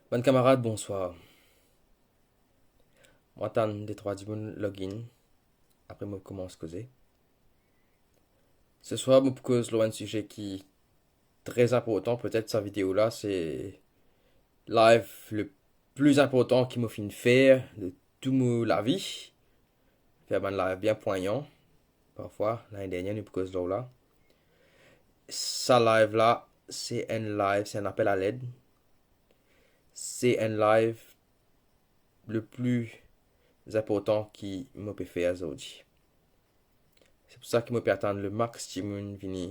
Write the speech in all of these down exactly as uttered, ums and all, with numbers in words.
Bann kamarad, bonswar. Mo atann de trwa dimoun log in, apre mo koumans koze. Seswar mo pou koz lor enn size ki tre inportan, petet sa video la se live le pli inportan ki mo finn fer de tou mo lavi. Fer bann live bien pwagnan. Parfwa, lane dernie nou pou koz lor la. Sa live la, se enn live, se enn apel a led. Se enn live le pli inportan ki mo pe fer zordi. Se pou sa ki mo pe atann le max dimoun vini.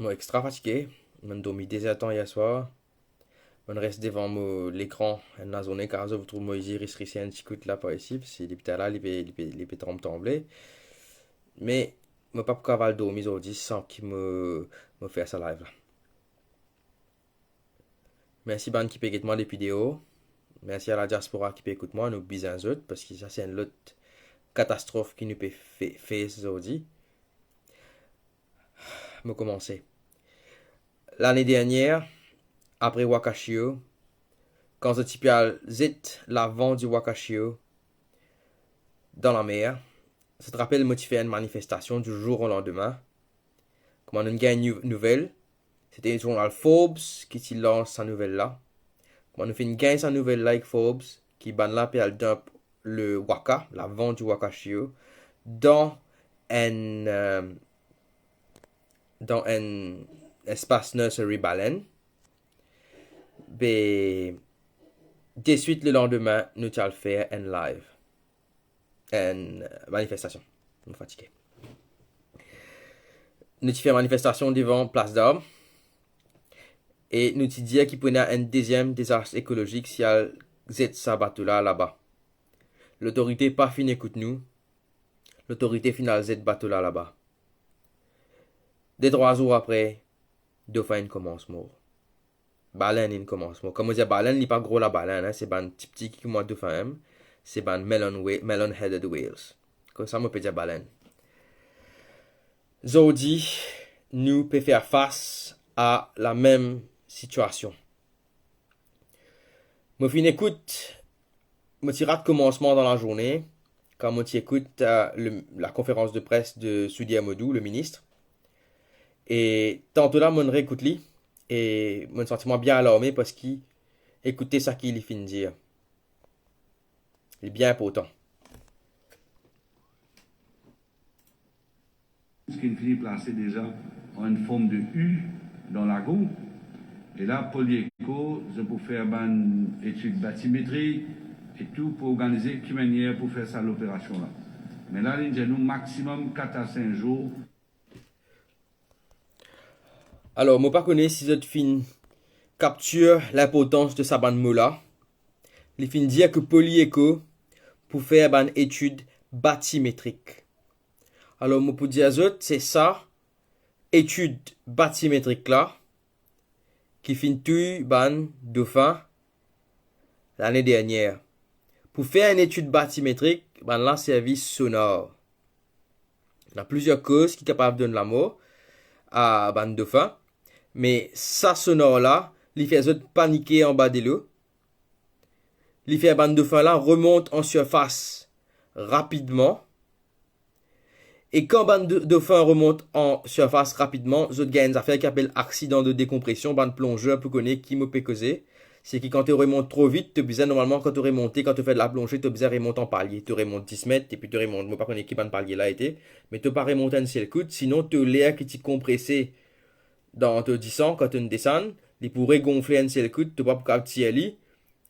Mo extra fatige, mo'nn dormi de zer tan yer swar. Mo'nn res devan mo lekran enn lazourne, kapav zot trouv mo lizie risrise enn ti kout la par isi, parski depi talor li pe, li pe, li pe tranb tranble. Me mo pa pou kapav al dormi zordi san ki mo, mo fer sa live la. Mersi bann ki pe get mwa depi deor. Mersi a la diaspora ki pe ekout mwa, nou bizin zot, parski sa se enn lot katastrof ki nou pe fe-, face zordi. Mo koumanse. Lane dernie, apre Wakashio, kan zot ti pe al zet lavan di Wakashio dan lamer, zot rapel mo ti fer enn manifestasion du jour au lendemain. Kouma nou gagn nou-, nouvel, se ti zournal Forbes ki ti lans sa nouvel la. Kouma nou finn gagn sa nouvel la ek Forbes, ki bann la pe al dump le waka, lavan di Wakashio, dan enn, euh, dan enn espas nursery balen. Be, deswit lelandime, nou ti al fer enn live, enn, euh, manifestasion. Mo fatige. Nou ti fer manifestasion devan Place d'Armes e nou ti dir ki pou ena enn deziem dezas ekolozik si al zet sa bato la laba. Lotorite pa finn ekout nou. Lotorite finn al zet bato la laba. De trwa zour apre, dofin inn koumans mor. Balen inn koumans mor. Kan mo dir balen, li pa gro labalenn, hein, se bann tipti ki kouma dofin mem, se bann melon wha-, melon-headed whales. Koumsa mo pe dir balen. Zordi, nou pe fer fas a lamem sitiasion. Mo finn ekout, mo ti rat koumansman dan lazourne, kan mo ti ekout, euh, le, lakonferans de pres de Sudhir Modu, le minis. E tanto la, mo'nn reekout li, e mo'nn santi mwa bien alarme parski ekoute seki li finn dir. Li bien inportan. Ki finn plase deza an enn form de U dan lago. E la, Polyéco, zot pou fer bann etid batimetrik e tou pou organize ki manier pou fer sa loperasion la. Me la, li dir nou maximum kat a sink zour. Alor, mo pa kone si zot finn kaptir linportans de sa bann mo la. Li finn dir ki Polyéco pou fer bann etid batimetrik. Alor, mo pou dir zot, se sa etid batimetrik la ki finn touy bann dofin lane dernie. Pou fer enn etid batimetrik, bann la servi sonar. Ena plizier koz ki kapav donn lamor a bann dofin, me sa sonar la, li fer zot panike anba delo. Li fer bann dofin la remont an sirfas rapidman. E kan bann do-, dofin remont an sirfas rapidman, zot gagn enn zafer ki apel aksidan de dekonpresion. Bann plonzer pou kone ki mo pe koze. Se ki kan to remont tro vit, to bizin normalman, kan to remonte, kan to fer laplonze, to bizin remont an palie. To remont dis met, epi to remont, mo pa kone ki bann palie la ete, me to pa remont enn sel kout, sinon to ler ki ti konprese dan to disan, kan to'nn desann, li pou regonfle enn sel kout, to pa pou kapav tir li,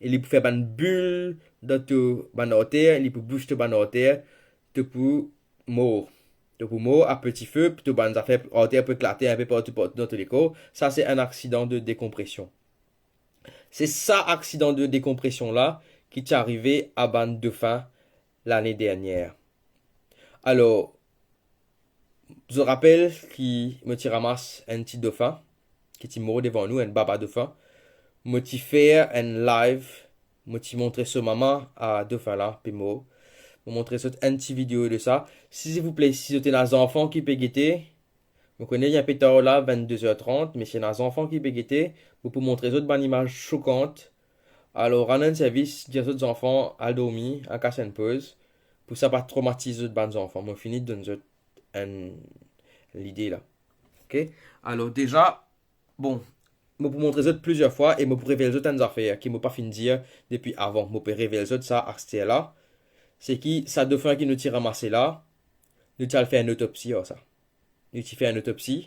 e li pou fer bann bil dan to bann arter, li pou bous to bann arter, to pou mor. To pou mor a peti fe, to bann zafer, arter pou eklate inpe partou, partou dan to lekor. Sa se enn aksidan de dekonpresion. Se sa aksidan de dekonpresion la ki ti arive a bann dofin lane dernie. Alor, zot rapel ki mo ti ramas enn ti dofin ki ti mor devan nou, enn baba dofin. Mo ti fer enn live, mo ti montre so mama a dofin la pe mor. Mo montre zot enn ti video de sa. Silvouple, si zot ena zanfan ki pe gete, Mo kone li inpe tar la, vennde zer trant, me si ena zanfan ki pe gete, mo pou montre zot bann imaz sokan. Alor, rann enn servis, dir zot zanfan al dormi, al kas enn poz, pou sa pa tromatiz zot bann zanfan. Mo fini donn zot enn lide la. Ok? Alor, deza, bon, mo pou montre zot plizier fwa e mo pou revel zot enn zafer ki mo pa finn dir depi avan. Mo pe revel zot sa aster la. Se ki sa dofin ki nou ti ranmase la, nou ti al fer enn otopsi ar sa. Nou ti fer enn otopsi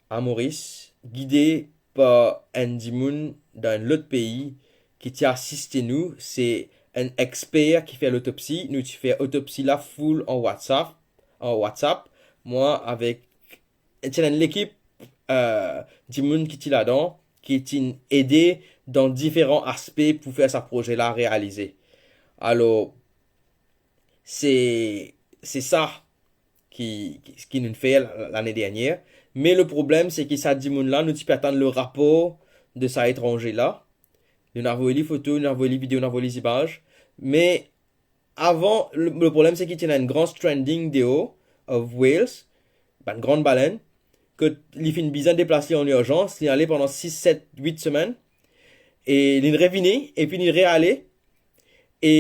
a Moris, gide par enn dimoun dan enn lot pei ki ti asiste nou. Se enn exper ki fer lotopsi. Nou ti fer otopsi la full an WhatsApp, an WhatsApp. Mwa avek, ti ena enn lekip, eh, dimoun ki ti ladan, ki ti ede dan diferan aspe pou fer sa proze la realize. Alor, se, se sa ki, ki, ki nou fer la, lane dernier. Me le problem, se ki sa dimoun la, nou ti pe atann le rapor de sa etranze la. Nou ena avoy li foto, nou ena avoy li video, nou ena avoy li zimaz. Me avan, le, le problem, se ki ti ena enn gran stranding deor of whales, bann gran balenn, kot li finn bizin deplas li an irzans, li ale pandan sis, set, wit semenn, e li revini, epi li reale, e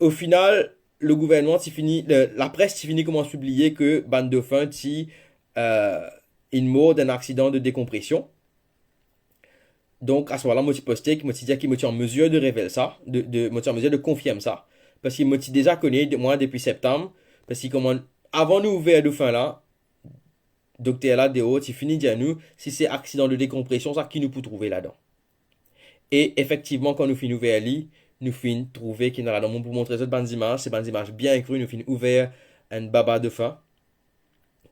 o final, le gouvernman ti fini, le, lapres ti fini koumans pibliye ke bann dofin ti, eh, inn mor dan enn aksidan de dekonpresion. Donk, a se moman la, mo ti poste, mo ti dir ki mo ti an mezir de revel sa, de, de, mo ti an mezir de konfirm sa. Parski mo ti deza kone de mwa depi septam, parski kouma avan nou ouver dofin la, dokter la deor ti fini dir nou si se aksidan de dekonpresion sa ki nou pou trouve ladan. E efektivman, kan nou finn ouver li, nou finn trouve ki ena ladan. Mo pou montre zot bann zimaz, se bann zimaz bien kri, nou finn ouver enn baba dofin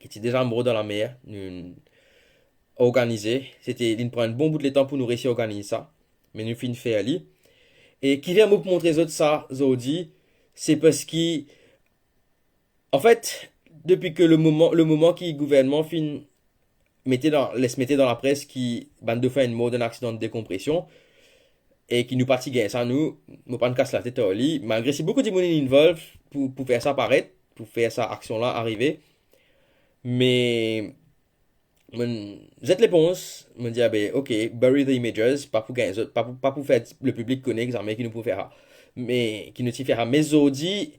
ki ti deza mor dan lamer, nou organize. Se ti, linn pran enn bon bout letan pou nou resi organiz sa, me nou finn fer li. E kifer mo pou montre zot sa zordi, se parski, anfet, depi ke le moman, le moman ki gouvernman finn mete dan, les mete dan lapres ki bann dofin inn mor dan aksidan de dekonpresion, e ki nou pa ti gagn sa, nou, mo pa'nn kas latet ar li, malgre si boukou dimoun inn involve pou, pou fer sa paret, pou fer sa aksion la arive. Me mo zet leponz, mo dir, "Ah be, ok, bury the images, pa pou gagn zot, pa pou, pa pou fer lepiblik kone ki zame ki nou pou fer sa, me ki nou ti fer sa." Me zordi,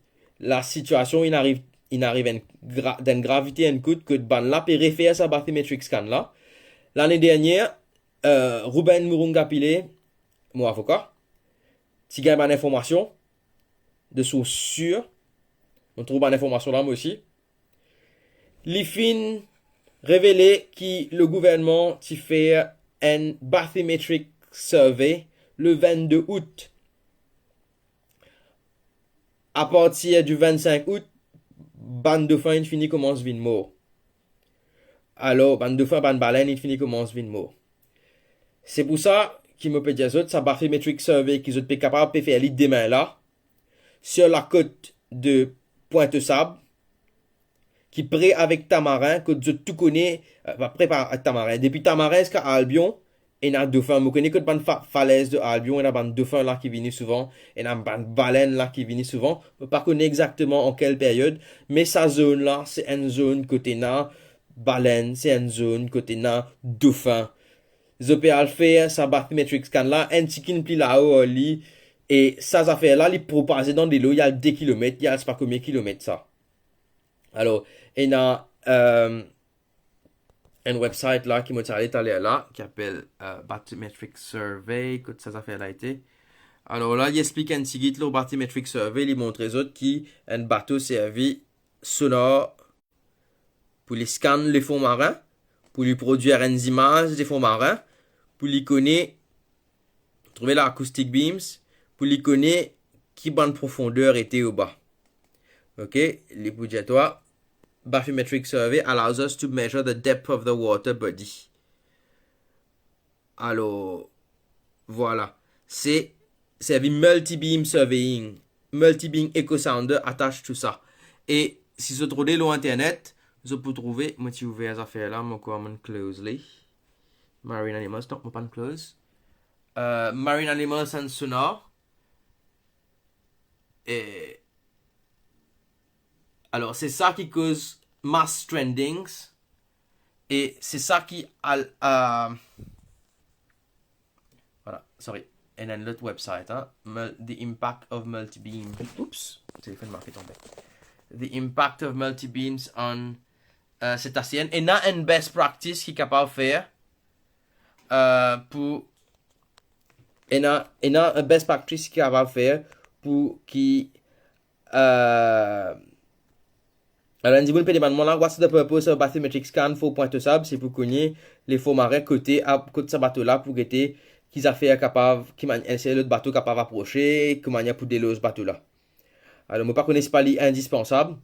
lasitiasion inn ariv, inn ariv enn gra-, dan enn gravite enn kout, kot bann la pe refer sa bathymetric scan la. Lane dernier, eh, Ruben Murungaphile, mo avoka, ti gagn bann informasion de sours sir. Mo trouv bann informasion la, mo osi. Li finn revele ki le gouvernman ti fer enn bathymetric survey le vennde out. Apartir di vennsink out, bann dofin inn fini koumans vinn mor. Alor, bann dofin, bann balenn inn fini koumans vinn mor. Se pou sa ki mo pe dir zot, sa bathymetric survey ki zot pe kapav pe fer li demin la, sir lakot de Pointe-aux-Sables, ki pre avek Tamarin, kot zot tou kone, eh, pa pre pa Tamarin, depi Tamarin ziska Albion, ena dofin. Mo kone kot bann fa-, falez de Albion, ena bann dofin la ki vini souvan, ena bann balenn la ki vini souvan. Mo pa kone exakteman an kel period, me sa zonn la, se enn zonn kot ena balenn, se enn zonn kot ena dofin. Zot pe al fer sa bathymetric scan la, enn tikin pli lao ar li, e sa zafer la, li propaze dan delo, li al de kilomet, li al sipa konbien kilomet sa. Alor, ena, eh, enn website la ki mo ti ale taler la, ki apel, eh, Bathymetric Survey, kot sa zafer la ete. Alor la, li explik enn tigit lor bathymetric survey, li montre zot ki enn bato servi sonar pou li scan lefon marin, pou li prodwir enn zimaz lefon marin, pou li kone, trouve la acoustic beams, pou li kone ki bann profonder ete oba. Ok, li pou dir twa, bathymetric survey allows us to measure the depth of the water body. Alor, vwala. Se servi multi-beam surveying, multi-beam echo sounder attached to sa. E si zot rode lor internet, zot pou trouve, mo ti ouver zafer la, mo krwar mo'nn close li. Marine animals, non, mo pa'nn close. Eh, marine animals and sonar. E, alor, se sa ki koz mass strandings, E se sa ki al, euh, vwala, sorry. Ena enn lot website, hein. Mul-, The Impact of Multi-Beam. Oops, telefon la pe tonbe. The Impact of Multi-Beams on, euh, Cetacean. Ena enn best practice ki kapav fer, euh, pou, ena, ena enn best practice ki kapav fer pou ki, euh, alor, enn dimoun pe demann mwa la, "What's the purpose of bathymetric scan for Pointe aux Sables?" Se pou kone lefo marin kote, a, kot sa bato la, pou gete ki zafer kapav, ki mann-, enn sel lot bato kapav aprose, ki manier pou deloz bato la. Alor, mo pa kone si pa li indispansab,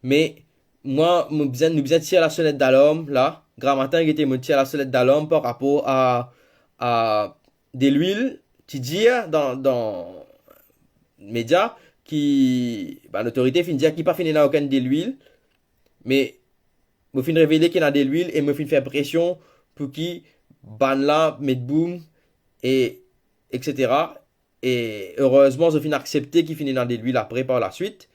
me mwa, mo bizin, nou bizin tir lasonet dalarm la. Gramatin, gete, mo tir lasonet dalarm par rapor a, a delwil, ti dir dan, dan media ki, bann otorite finn dir ki pa finn ena okenn delwil, me mo finn revele ki ena delwil e mo finn fer presion pou ki bann la met boum e, et cetera. E erezman, zot finn aksepte ki finn ena delwil apre par laswit.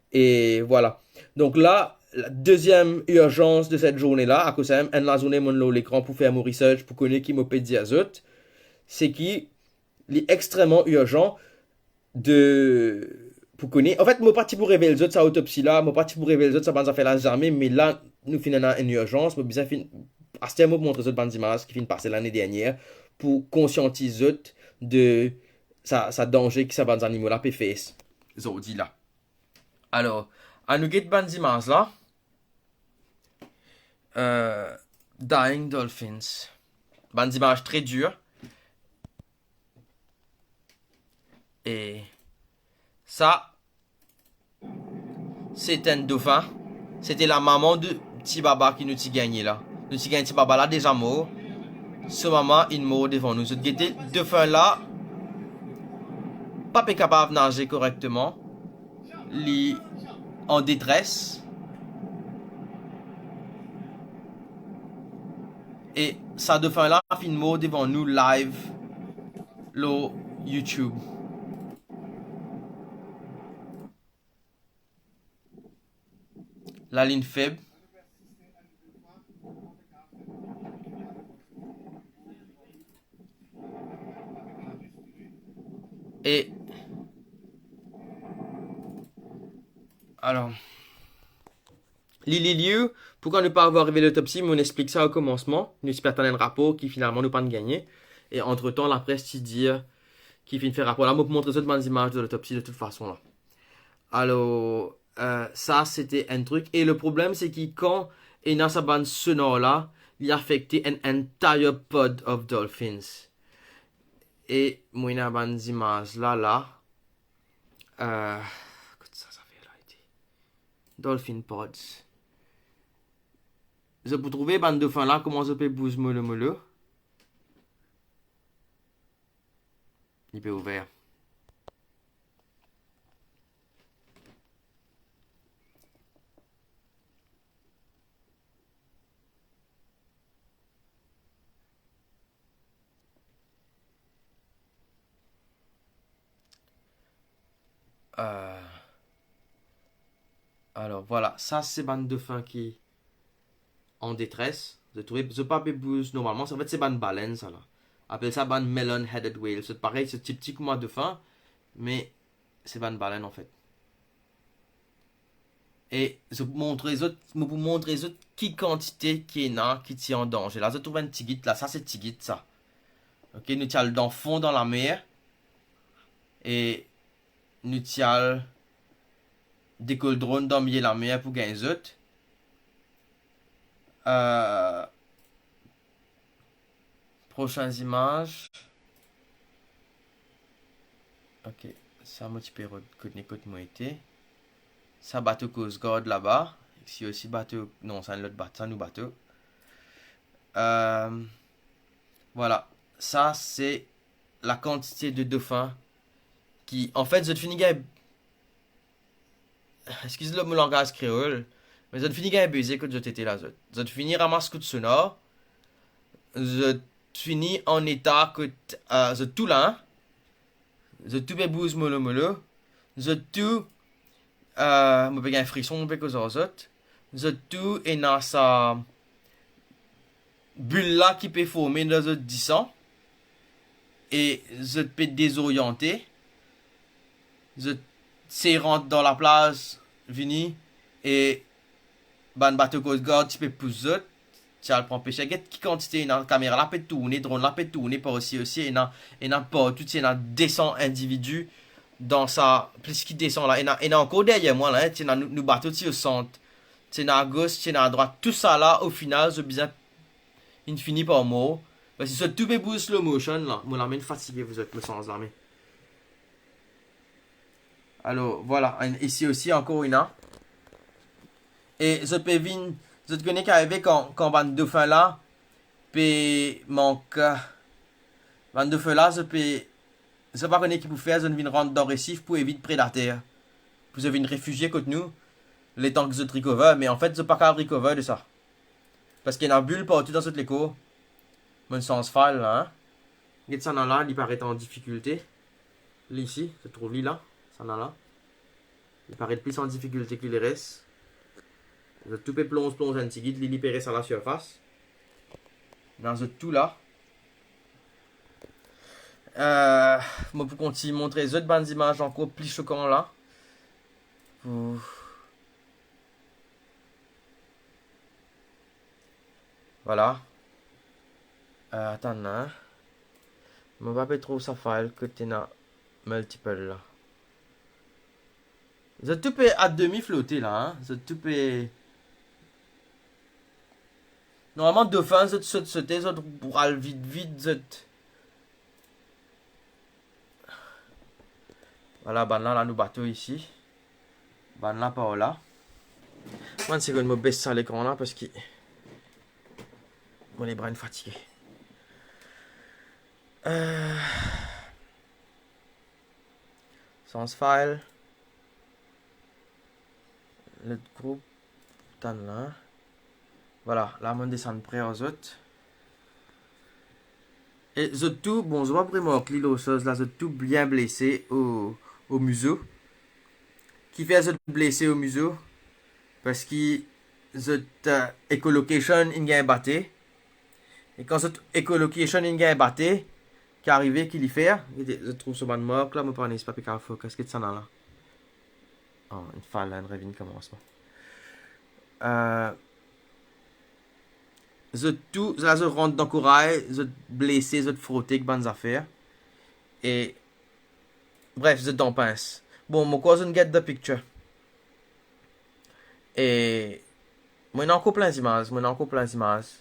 E vwala. Donk la, la deziem irzans de set zourne la, akoz samem enn lazourne monn lor lekran pou fer mo research, pou kone ki mo pe dir zot, se ki li extreman irzan de, pou kone. Anfet, mo pa ti pou revel zot sa otopsi la, mo pa ti pou revel zot sa bann zafer la zame, me la, nou finn ena enn irzans, mo bizin finn, aster mo pou montre zot bann zimaz ki finn pase lane dernier, pou konsiantiz zot de sa, sa danze ki sa bann zanimo la pe fes zordi la. Alor, anou get bann zimaz la. Euh, dying dolphins. Bann zimaz tre dir. E sa, se enn dofin. Se te lamama de ti baba ki nou ti gagne la. Nou ti gagn ti baba la deza mor. So mama inn mor devan nou. Zot gete, dofin la pa pe kapav naze korekteman. Li an detres. E sa dofin la finn mor devan nou live lor YouTube. Lalinn feb. E, alor, li, li, li, pouki nou pa arive lotopsi, mo finn explik sa o komansman, nou ti pe atann enn rapor ki finalman nou pa'nn gagne. E antretan, lapres ti dir ki finn fer rapor la, mo pou montre zot bann zimaz de lotopsi de tout fason la. Alor, euh, sa, se te enn trik. E le problem, se ki kan ena sa bann sonar la, li afekte enn entire pod of dolphins. E mo ena bann zimaz la, la. Euh, kot sa, sa fer la, ete? Dolphin pods. Zot pou trouve bann dofin la, kouma zot pe bouz molo molo. Li pe ouver. Euh, alor, vwala, sa se bann dofin ki an detres. Zot trouve, zot pa pe bouz normalman. Anfet, se bann balenn, sa la. Apel sa bann melon-headed whale. Zot parey, zot tipti kouma dofin, me se bann balenn, anfet. E zot montre zot, mo pou montre zot ki kantite ki ena ki ti an danze. La, zot trouv enn tigit la. Sa, se tigit, sa. Ok, nou ti al dan fon dan lamer. E nou ti al dekoldronn dan milie lamer pou gagn zot. Euh, prosin zimaz. Ok, sa mo ti pe rod-, kot, kot mo ete. Sa bato Coast Guard laba. Si osi bato, non, sa enn lot bat-, sa nou bato. Euh, vwala, sa se lakantite de dofin ki, anfet, zot fini gagn, eskiz mo langaz kreol, me zot fini gagn beze kot zot ete la, zot. Zot fini ramas kout sonar, zot fini an eta kot, euh, zot tou la, zot tou pe bouz molo molo, zot tou, euh, mo pe gagn frison, mo pe koz ar zot, zot tou ena sa, bil la ki pe forme dan zot disan, e zot pe dezoryante, zot sey rant dan laplaz, vini, e bann bato Coast Guard ti pe pous zot, ti al pran peser. Get ki kantite ena, kamera la pe tourne, dronn la pe tourne par isi, osi, ena, ena partou, ti ena de san individi dan sa, plis ki de san la, ena, ena ankor deryer mwa la, hein, ti ena nou, nou bato ti o sant, ti ena agos, ti ena adrwat, tousala, ofinal, zot bizin inn fini par mor. Parski zot tou pe bouz slow motion la. Mo lame fatige, zot, mo sanz lame. Alor, vwala, enn, isi osi ankor ena. E zot pe vinn, zot kone ki arive kan, kan bann dofin la pe mank, bann dofin la, zot pe, zot pa kone ki pou fer, zot vinn rant dan resif pou evit predater. Pou zot vinn refizie kot nou, letan ki zot recover, me anfet, zot pa kapav recover de sa. Parski ena bil partou dan zot lekor. Mo'nn sanz file la, hein. Get sa nana la, li paret an difikilte. Li isi, zot trouv li la, sa nana la. Li paret plis an difikilte ki leres. Zot tou pe plonz, plonz enn tigit, li, li pe res a la sirfas. Ena zot tou la. Euh, mo pou kontign montre zot bann zimaz ankor pli sokan la. Pou Vwala. Euh, atann la, hein. Mo pa pe trouv sa file kot ena multiple la. Zot tou pe a demi flote la, hein. Zot tou pe, normalman, dofin, zot sot, sote, zot pou al vit, vit, zot Vwala, bann la, la nou bato isi. Bann la par la. Bann segonn, mo bes sa lekran la, parski mo lebra inn fatige. Euh, sanz file. Lot group, tann la. Vwala, la mo'nn desann pre ar zot. E zot tou, bon, zot pa pou remark li lor soz la, zot tou bien blese o, o mizo. Kifer zot blese o mizo? Parski zot, euh, echolocation inn gagn bate. E kan zot echolocation inn gagn bate, ki arive, ki li fer? Gete, zot trouv so bann mark la, mo pa kone si pa pe kapav focus, get sa nana la. Oh, enn file la, enn revinn komansman. Euh, zot tou, zot, zot rant dan koray, zot blese, zot frote ek bann zafer. E, bref, zot dan pins. Bon, mo krwar zot get the picture. E mo ena ankor plin zimaz, mo ena ankor plin zimaz.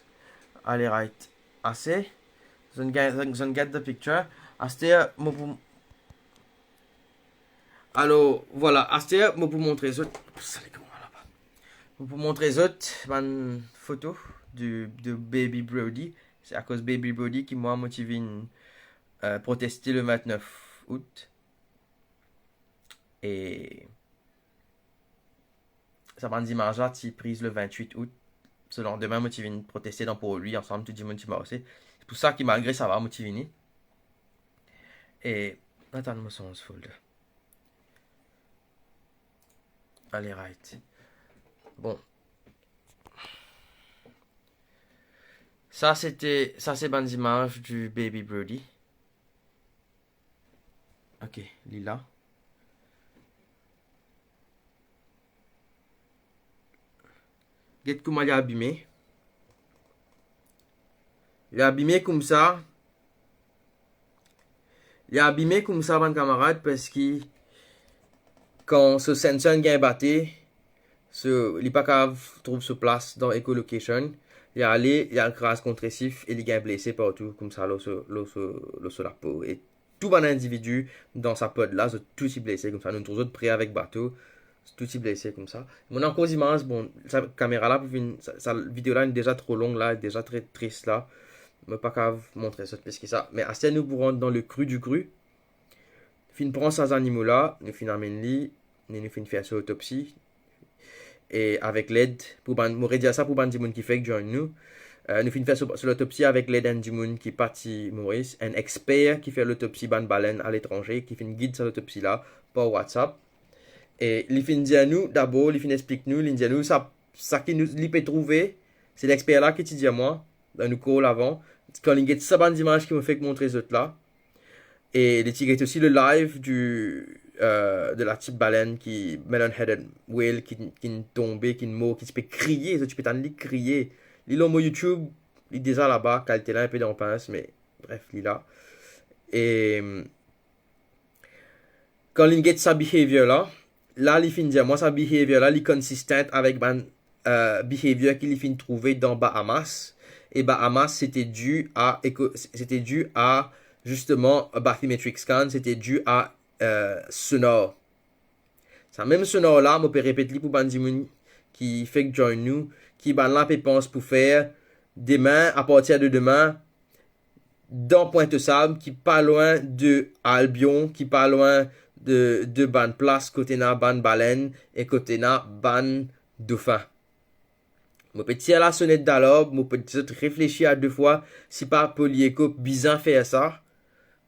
Ale, right. Ase. Zot get, zot, zot get the picture. Aster, mo pou, alor, vwala. Aster, mo pou montre zot. Sa, li kouma laba. Mo pou montre zot bann foto de, de Baby Brody. Se akoz Baby Brody ki mwa, mo ti vinn, euh, proteste le vintnef out. E sa bann zimaz la ti priz le vintwit out. So, landime, mo ti vinn proteste dan Port Louis ansam, tou dimoun ti marse. Se pou sa ki, malgre sa va, mo ti vini. E, atann, mo sanz folder. Ale, right. Bon. Sa, se te, sa, se bann zimaz du Baby Brody. Ok, li la. Get kouma li abime. Li abime koumsa. Li abime koumsa, bann kamarad, parski kan so sensor inn gagn bate, so, li pa kapav trouv so plas dan echolocation. Li ale, li al kraz kont resif e li gagn blese partou koumsa lor so, lor so, lor so lapo. E tou bann individi dan sa pod la, zot tou ti blese koumsa. Nou trouv zot pre avek bato, tou ti blese koumsa. Mo ena ankor zimaz, bon, sa kamera la pou vinn, sa, sa video la deza tro long la, deza tre tris la. Mo pa kapav montre zot plis ki sa. Me aster nou pou rant dan le cru du cru. Finn pran sa zanimo la, nou finn amenn li, nou, nou finn fer so otopsi. E avek led, pou bann, mo redir sa pou bann dimoun ki fek join nou. Euh, nou finn fer so, so lotopsi avek led enn dimoun ki pa ti Moris, enn exper ki fer lotopsi bann balenn aletranze, ki finn gid sa lotopsi la par WhatsApp. E li finn dir nou, dabor, li finn explik nou, li dir nou sa, sa ki nou, li pe trouve, se lexper la ki ti dir mwa, dan nou call avan, kan li get sa bann zimaz ki mo fek montre zot la, e li ti get osi le live du, euh, de la ti balenn ki, melon headed whale ki, ki tonbe, ki mor, ki ti pe kriye, zot ti pe tann li kriye. Li lor mo YouTube, li deza laba, kalite la inpe dan pins, me bref, li la. E, kan li get sa behavior la, la li finn dir mwa sa behavior la, li consistent avek bann, euh, behavior ki li finn trouve dan Bahamas. E Bahamas, c'était dû à, c'était dû à, justement, bathymetric scan, c'était dû à, euh, sonar. Sa mem sonar la, mo pe repet li pou bann dimoun ki fek join nou, ki bann la pe pans pou fer demin, apartir de demin, dan Pointe-aux-Sables, ki pa lwin de Albion, ki pa lwin de, de bann plas kot ena bann balenn e kot ena bann dofin. Mo pe tir lasonet dalarm, mo pe dir zot reflesi a de fwa, si pa Polyecop bizin fer sa,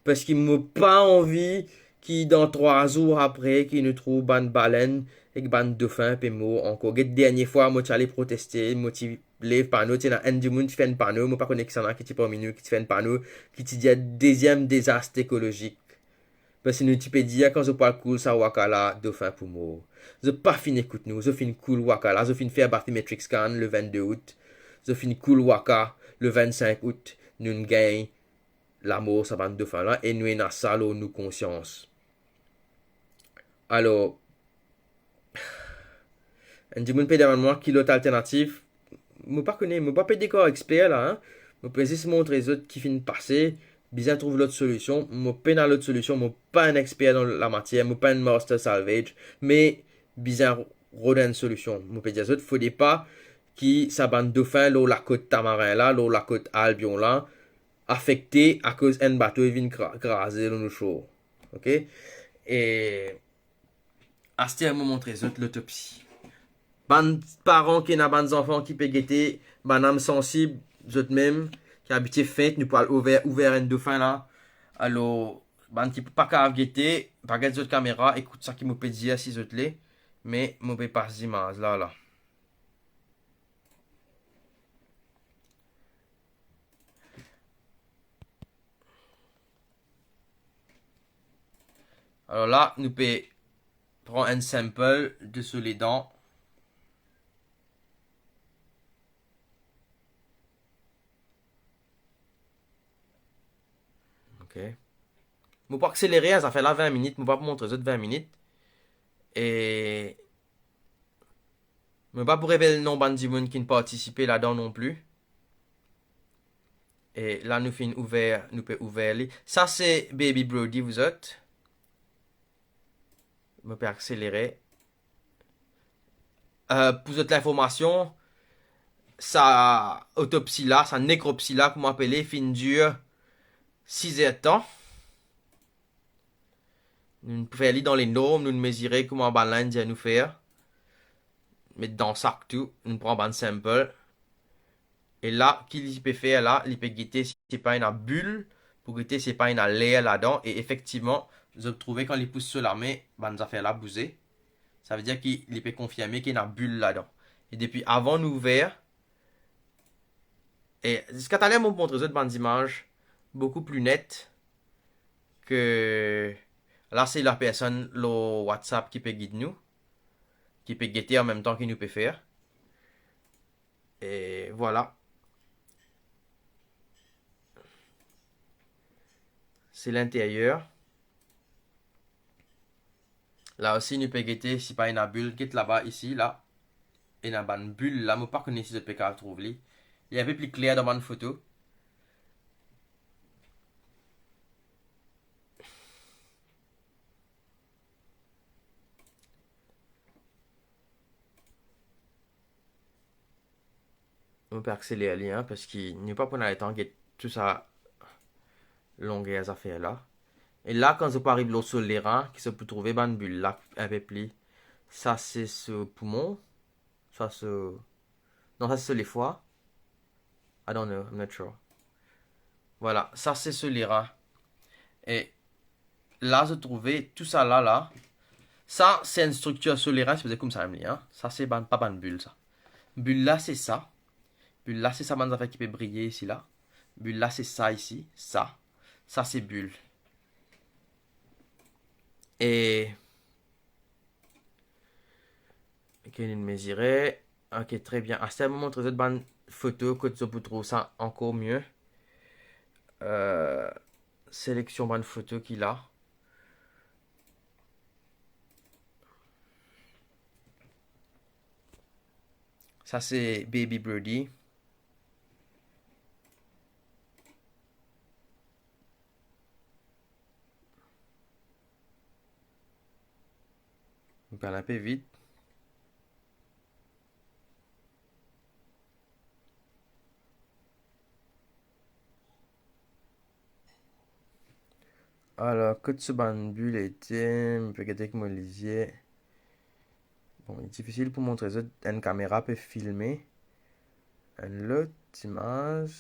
parski mo pa anvi ki dan trwa zour apre ki nou trouv bann balenn ek bann dofin pe mor ankor. Get dernie fwa mo ti ale proteste, mo ti lev pano, ti ena enn dimoun ti fer enn pano, mo pa kone kisannla ki ti parmi nou ki ti fer enn pano, ki ti dir deziem dezas ekolozik. Parski nou ti pe dir kan zot pou al koul sa waka la, dofin pou mor. Zot pa finn ekout nou, zot finn koul waka la, zot finn fer bathymetric scan le vennde out, zot finn koul waka le vennsink out, nou gagn lamor sa bann dofin la e nou ena sa lor nou konsians. Alor, enn dimoun pe demann mwa ki lot alternativ. Mo pa kone, mo pa pe dekor exper la, hein. Mo pe zis montre zot ki finn pase, bizin trouv lot solision. Mo pena lot solision, mo pa enn exper dan lamatier, mo pa enn master salvage, me bizin rod enn solision. Mo pe dir zot, fode pa ki sa bann dofin lor lakot Tamarin la, lor lakot Albion la, afekte akoz enn bato vinn kra-, kraze lor nou shore. Ok? E aster mo montre zot lotopsi. Bann paran ki ena bann zanfan ki pe gete, bann nam sansib, zot mem, ki abitie fent, nou pou al ouver, ouver enn dofin la. Alor, bann ki pa kav gete, pa get zot kamera, ekout sa ki mo pe dir si zot le, me mo pe pas zimaz la, la. Alor la, nou pe pran enn sample de so ledan. Ok. Mo pou akselere, hein, zafer la vin minit, mo pa pou montre zot vin minit. E mo pa pou revel non bann dimoun ki partisipe ladan non pli. E la nou finn ouver, nou pe ouver li. Sa se Baby Brody, vous autres. Mo pe akselere. Euh, pou zot linformasion, sa otopsi la, sa nekropsi la, kouma apele, finn dir siz er tan. Nou fer li dan lenorm, nou mezire kouma bann la inn dir nou fer. Met dan sak tou, nou pran bann sample. E la, ki li pe fer la, li pe gete si pa ena bil, pou gete si pa ena ler ladan, e efektivman, zot trouve kan li pous so lame, bann zafer la bouze. Savedir ki li pe konfirme ki ena bil ladan. E depi avan nou ouver, e ziska taler mo montre zot bann zimaz boukou pli net ke la, se lapersonn lor WhatsApp ki pe gid nou, ki pe gete anmemtan ki nou pe fer. E vwala. Se linteryer. La osi, nou pe gete si pa ena bil. Get laba isi, la. Ena bann bil la, mo pa kone si zot pe kav trouv li. Li inpe pli kler dan bann foto. Mo pe akseler li, hein, parski nou pa pou ena letan get tou sa longer zafer la. E la, kan zot pou ariv lor so lerin, ki zot pou trouve bann bil la inpe pli. Sa se so poumon. Sa se, non, sa se so lefwa. I don't know, I'm not sure. Vwala, sa se so lerin. E la, zot trouve tou sa la, la. Sa, se enn striktir so lerin, sipoze koumsa mem li, hein. Sa, se bann, pa bann bil, sa. Bil la, se sa. Bil la, se sa bann zafer ki pe briye isi la. Bil la, se sa isi, sa. Sa, se bil. E, ok, nou mezire. Ok, tre bien. Aster, mo montre zot bann foto kot zot pou trouv sa ankor mie. Euh, seleksion bann foto ki la. Sa, se Baby Birdie. Nou pran inpe vit. Alor, kot so bann bil ete, mo pe gete ek mo lizie. Bon, li difisil pou montre zot, enn kamera pe filme. Enn lot imaz.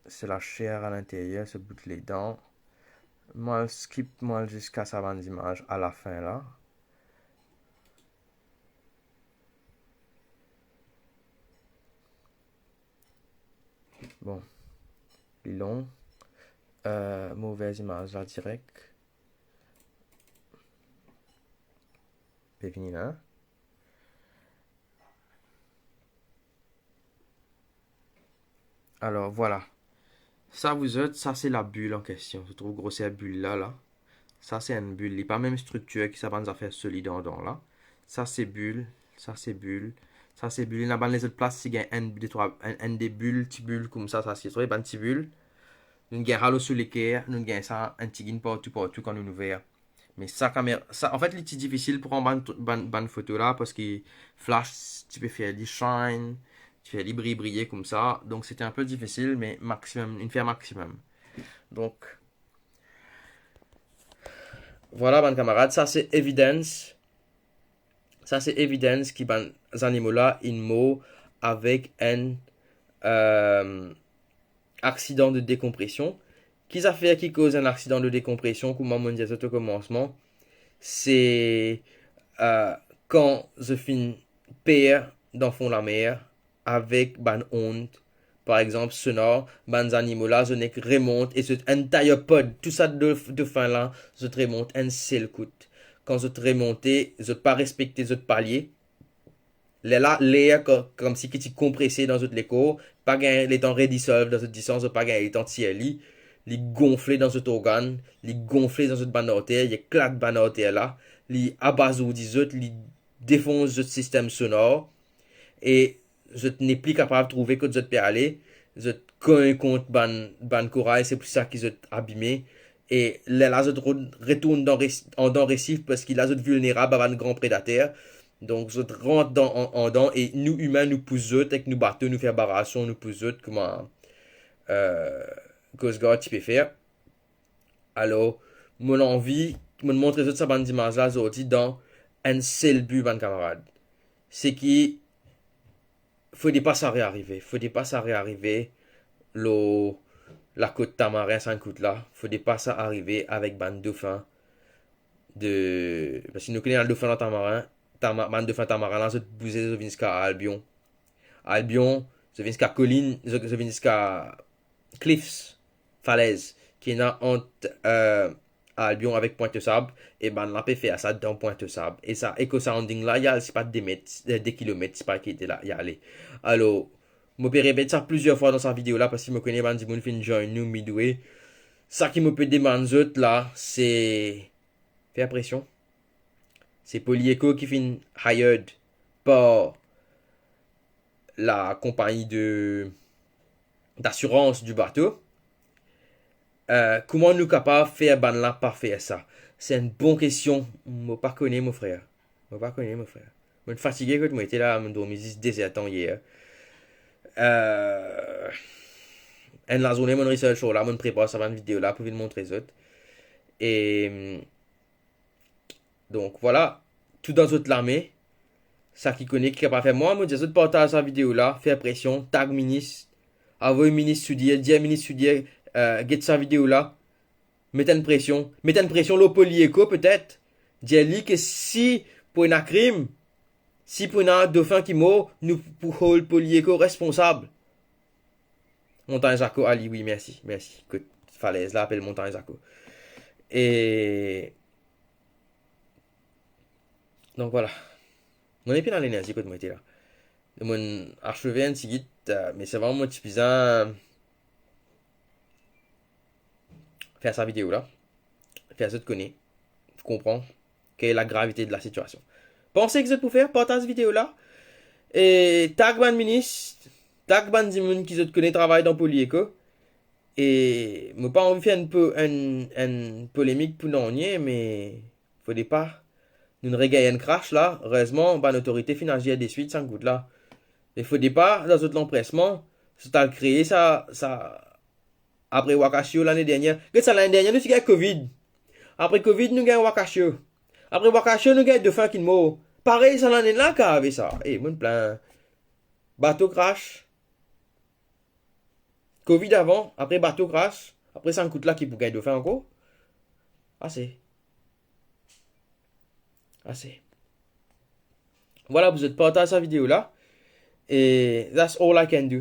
Se laser alinteryer, se bout ledan. Mo al skip, mo al ziska sa bann zimaz alafin la. Bon, li long. Euh, mo ouver zimaz la direk. Pe vini la. Alor, vwala. Sa, zot, sa se labil an kestion. Zot trouv groser bil la, la. Sa se enn bil. Li pa mem striktir ki sa bann zafer solid andan la. Sa se bil, sa se bil, sa se bil. Ena bann lezot plas ti gagn enn, de, trwa, enn, enn, de bil, ti bil koumsa, sa se, bann ti bil. Nou gagn halo sou leker, nou gagn sa enn tigit partou, partou kan nou ouver. Me sa kamer-, sa, anfet, li ti difisil pou pran bann, bann, bann foto la, parski flash ti pe fer li shine, ti fer li briye, briye koumsa. Donk, sete inpe difisil, me maximum, inn fer maximum. Donk, vwala, bann kamarad, sa se evidence. Sa se evidence ki bann zanimo la inn mor avek enn, euh, aksidan de dekonpresion. Ki zafer ki koz enn aksidan de dekonpresion? Kouma mo'nn dir zot o komansman, se, euh, kan zot finn per dan fon lamer avek bann ond, par exanp, sonar, bann zanimo la, zot nek remont e zot entire pod, tou sa do-, dofin la, zot remont enn sel kout. Kan zot remonte, zot pa respekte zot palie, Lerla, ler ko-, koumsi ki ti konprese dan zot lekor, pa gagn letan redisolve dan zot disan, zot pa gagn letan tir li, li gonfle dan zot organn, li gonfle dan zot bann arter, li eklat bann arter la, li abazourdi zot, li defons zot sistem sonar, e zot nepli kapav trouve kot zot pe ale, zot kogn kont bann, bann koray, se pou sa ki zot abime, e lerla zot ro-, retourn dan res-, andan resif, parski la zot vilnerab a bann gran predater. Donk, zot rant dan, an-, andan, e nou, imin, nou pous zot, ek nou bato, nou fer barasion, nou pous zot, kouma, euh, Coast Guard ti pe fer. Alor, mo anvi, mo montre zot sa bann zimaz la, zordi, dan enn sel bi, bann kamarad. Se ki, fode pa sa rearive, fode pa sa rearive lor lakot Tamarin, sa kout la, fode pa sa arive avek bann dofin de, parski nou kone bann dofin dan Tamarin, Tama-, bann dofin Tamarin la, zot bouze, zot vinn ziska Albion. Albion, zot vinn ziska kolinn, zot, zot vinn ziska cliffs, falez, ki ena ant, euh, Albion avek Pointe-aux-Sables, e bann la pe fer sa dan Pointe-aux-Sables. E sa echo sounding la, li al sipa de met, eh, de kilomet, sipa ki ete la, li ale. Alor, mo pe repet sa plizier fwa dan sa video la, parski mo kone bann dimoun finn join nou midway. Sa ki mo pe demann zot la, se fer presion. Se Poly Echo ki finn hired par la konpagni de, d'asirans di bato. Euh, kouma nou kapav fer bann la pa fer sa? Se enn bon kestion. Mo pa kone, mo frer. Mo pa kone, mo frer. Mo fatige kot mo ete la, mo dormi zis de zer tan yer. Euh, enn lazourne, mo research lor la, mo prepar sa bann video la pou vinn montre zot. E, donk, vwala, tou dan zot lame. Sa ki kone, ki kapav fer, mwa, mo dir zot partaz sa video la, fer presion, tag minis, avoy minis Soudir, dir minis Soudir, euh, get sa video la, met enn presion, met enn presion lor Poly Echo petet, dir li ki si pou ena krim, Si pou ena dofin ki mor, nou pou hold Polyeko responsab. Montagn Zako, ali, wi, mersi, mersi. Kot falez la apel Montagn Zako. E donk, vwala. Mo nepli ena lenerzi kot mo ete la. Mo aseve enn tigit, eh, me se vremem mo ti bizin fer sa video la. Fer zot kone, konpran ki lagravite de lasitiasion. Panse ki zot pou fer, partaz video la. E tag bann minis, tag bann dimoun ki zot kone travay dan Polyeko. E mo pa anvi fer enn po-, enn, enn polemik pou nanye, me fode pa nou regagn enn krash la. Erezman, bann otorite finn azir deswit, sa kout la. Me fode pa, dan zot lanpresman, zot al kree sa, sa, apre Wakasio lane dernie. Get sa, lane dernie, nou ti gagn Covid. Apre Covid, nou gagn Wakasio. Apre Wakasio, nou gagn dofin ki mor. Parey sa lane la, kapav sa. E, mo plin. Bato krash. Covid avan, apre bato krash, apre sa kout la ki pou gagn dofin ankor. Ase. Ase. Vwala, zot partaz sa video la. E that's all I can do.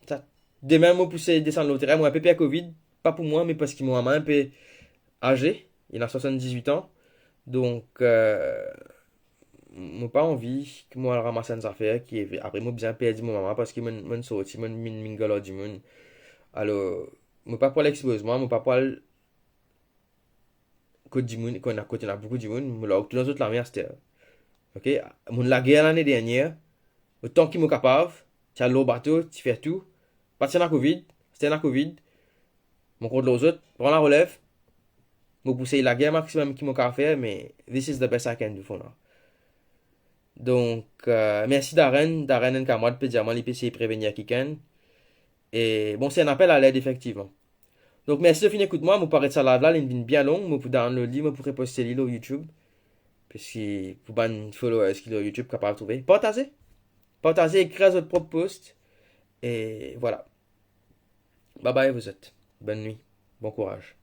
Sa, demin, mo pou sey desann lor terin, mo inpe per Covid, pa pou mwa, me parski mo mama inpe aze, li ena swasann-diz-wit an. Donk, eh, mo pa anvi ki mo al ramas enn zafer ki, apre mo bizin perdi mo mama parski mo, mo sorti, mo vinn mingle ar dimoun. Alor, mo pa pou al expoz mwa, mo pa pou al kot dimoun, kot ena, kot ena boukou dimoun, mo lor tou dan zot lame aster. Ok? Mo lager lane dernie, otan ki mo kapav, ti al lor bato, ti fer tou. Pa ti ena Covid, aster ena Covid. Mo kont lor zot, pran larolev. Mo pou sey lager maximum ki mo kapav fer, me this is the best I can do for now. Donk, eh, mersi Darren. Darren, enn kamarad pe dir mwa li pe sey prevenir kikenn. E bon, se enn apel alert efektivman. Donk, mersi de finn ekout mwa. Mo pou aret sa live la, li vinn bien long. Mo pou download li, mo pou reposte li lor YouTube. Parski pou bann followers ki lor YouTube kapav trouve. Partaze. Partaze, ekrir zot prop post. E vwala. Bye bye vous autres. Bonne nuit. Bon courage.